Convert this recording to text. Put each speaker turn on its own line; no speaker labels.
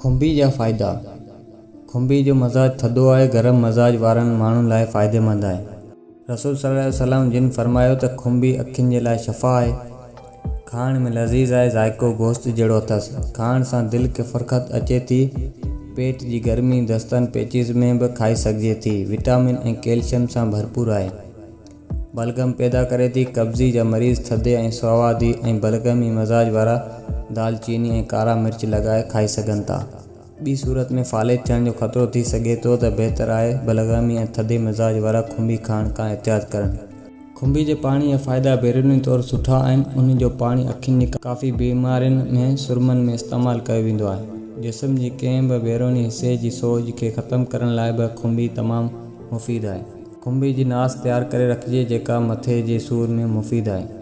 کنڀي جا فائدا، کنڀي جو مزاج ٿڌو آهي، گرم مزاج وارن ماڻهن لاء فائديمند آهي. رسول صلي الله عليه وسلم جن فرمايو ته کنڀي اکين جي لاء شفا آهي. کائڻ ۾ لذيذ آهي، ذائقو گوشت جهڙو اٿس. کائڻ سان دل کي فرخت اچي ٿي. پيٽ جي گرمي، دستن، پيچيز ۾ به کائي سگهجي ٿي. وٽامن ۽ ڪيلشم سان ڀرپور آهي. بلغم پيدا ڪري ٿي. قبضي جا مريض ٿڌي ۽ سوادي ۽ بلغمي مزاج وارا دالچيني ۽ ڪارا مرچ لڳائي کائي سگهن ٿا. ٻي صورت ۾ فالج ٿيڻ جو خطرو ٿي سگهي ٿو ته بهتر آهي بلغمي ۽ ٿڌي مزاج وارا کنڀي کائڻ کان احتياط ڪرن. کنڀي جي پاڻي جا فائدا بيروني طور سٺا آهن. ان جو پاڻي اکين جي ڪافي بيمارين ۾ سرمن ۾ استعمال ڪيو ويندو آهي. جسم جي ڪنهن به بيروني حصي جي سوڄ کي ختم ڪرڻ لاء به کنڀي تمام مفيد آهي. کنڀي جي ناس تيار ڪري رکجي جيڪا مٿي جي سور ۾ مفيد آهي.